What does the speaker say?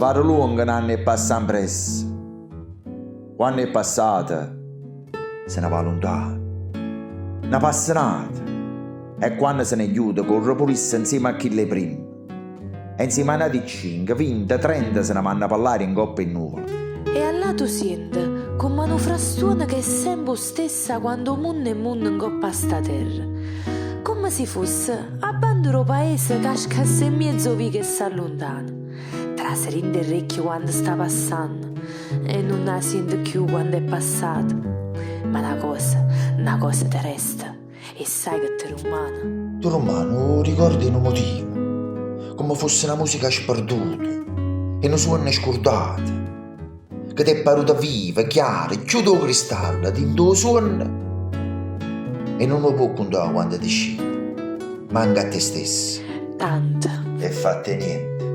Te pare luongo n'anno e passa ampressa. Quanno è passato se ne va luntano. Ne passa n'ato e quanno se n'è ghiuto corre pure isso nzieme a chillo 'e primma. E nzieme a n'ati cinche, vinte, trenta se ne vanno pe ll'aria ncopp' 'e nnuvole. E 'a llà tu siente comm'a nu frastuono che è sempe 'o stesso 'a quando 'o munno è munno ncopp' a sta terra. Comme si fosse 'a banda d' 'o paese ca scasse 'mmiez' 'o vico e s'alluntana. Trase dint' 'e rrecchie quando sta passanno e nun 'a siente cchiù quando è passata. Ma na cosa, na cosa te resta e sai che te rummane? Te rummane 'o ricordo 'e nu motivo, comme fosse na musica sperduta 'e nu suonno scurdato, che t'è paruta viva, chiara, cchiù d' 'o cristallo dint' 'o suonno e nun 'o può cuntà quando te scite, manco a te stesso. Tanto. È fatto 'e niente.